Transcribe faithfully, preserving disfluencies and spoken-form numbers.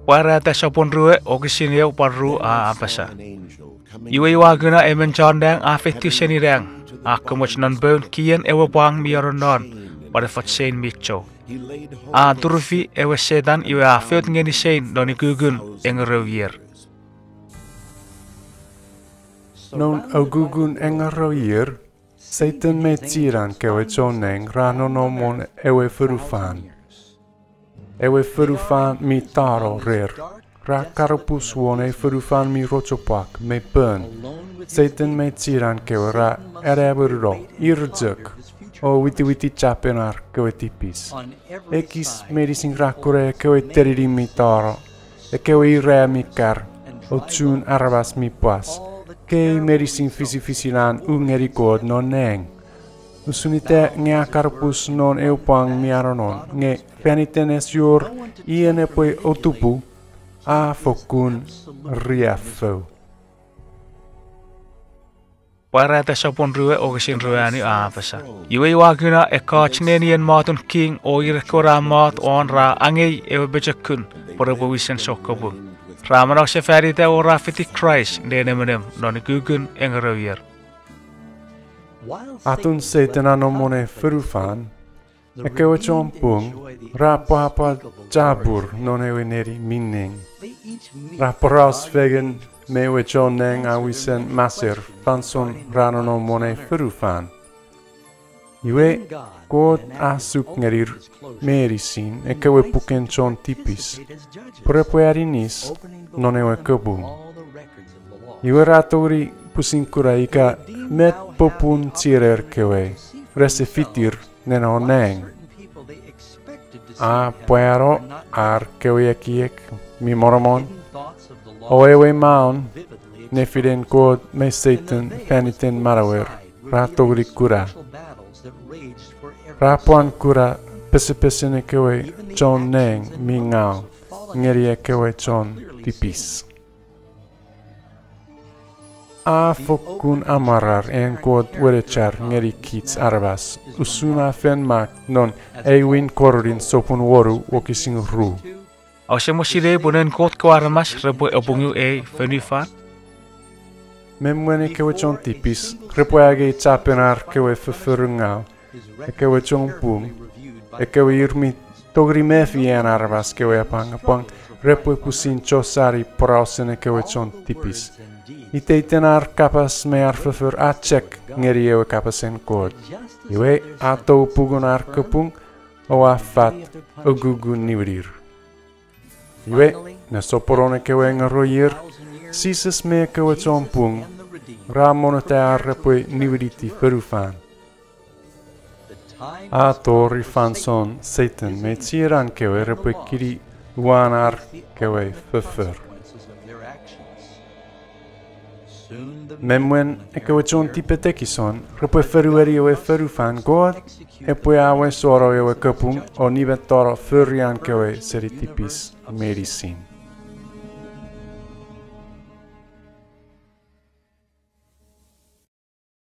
Pwarata sopun rue wokisin eu pwan ru a apasa: Iwe ua kuna emon chon nang a feitiw seni nang, a komoch non poun kien ewe pwang mi anonnon, pwan efoch sein mi chou. A turufi ewe Setan iwe a fout ngeni sein non ukukun engerou ier. Non ukukun engerou ier, Setan me chienan kewe chon nang ra nonnom won ewe fonufan. Ewe fonufan mi tano rer. Ra karapus won ei fonufan mi rochopwak me pon. Setan me chienan kewe ra anaemonino ir chok o witiwiti chapen ar kewe tipis. Ekis meinisin ra kuna ekkewe teninimw mi tano, ekkewe ira mi kar, ochun aramas mi pwas, ekkei meinisin fisifisin an u ngeni Kot non nang. Usun ita nge a karapus non eu pwang mi anonnon, nge fan iten ese wor ion epwe otupu, a fokkun riaffou. Pwarata sopun rue wokisin ruanu a apasa: Iwe ua kuna ekkoch nenien motun king o ir ekkewe ra mot won ra angei ewe pochokun pwe repwe wisen sokkopung. Ra manausefanita o ra fiti Kraist ne nemenem non ukukun engerou ier. Atun Setan a nom won ei fonufan, ekkewe chon pung ra pwapwa chapur non ewe neni mi ning. Ra poraus fengen me ewe chon nang a wisen maser fansoun ra nonnom won ei fonufan. Iwe, Kot a suk ngenir meinisin ekkewe puken chon tipis pwe repwe aninis non ewe kapung. Iwe ra tongeni pwisin kuna ika met popun chiener kewe rese fitir ne non nang. A pwano ar kewe ekiek mi monomon, o ewe maun nefinen Kot me Setan fan iten manauer ra tongeni kuna. Ra pwan kuna pesepesen ekkewe chon nang mi ngaw ngeni ekkewe chon tipis. A fokkun amwarar an Kot wenechar ngeni kich aramas, usun a fen mak non Aewin Korinin sopun wonu wokisin ru: Ouse mo sinei pwe noun Kot kewe aramas repwe apungu ei fonufan? Me mwen ekkewe chon tipis repwe angei chapen ar kewe fofforungaw, ekkewe chon pung, ekkewe ir mi tongeni mefi an aramas kewe apwangapwang, repwe pwisin chosani porausen ekkewe chon tipis. Iteiten ar kapas me ar foffor a chek ngeni ewe kapasen Kot. Iwe, a tou pungun ar kapung, o a fat ukukun niwinir. Iwe, nesoponon ekkewe engerou ier, Jises me ekkewe chon pung ra monnota ar repwe niwiniti fonufan. A tori fansoun Setan me chienan kewe repwe kini uwan ar kewe foffor. Me mwen ekkewe chon tipetekison repwe fonueni ewe fonufan, Kot epwe awesano ewe kapung o nimetano forian kewe seni tipis meinisin.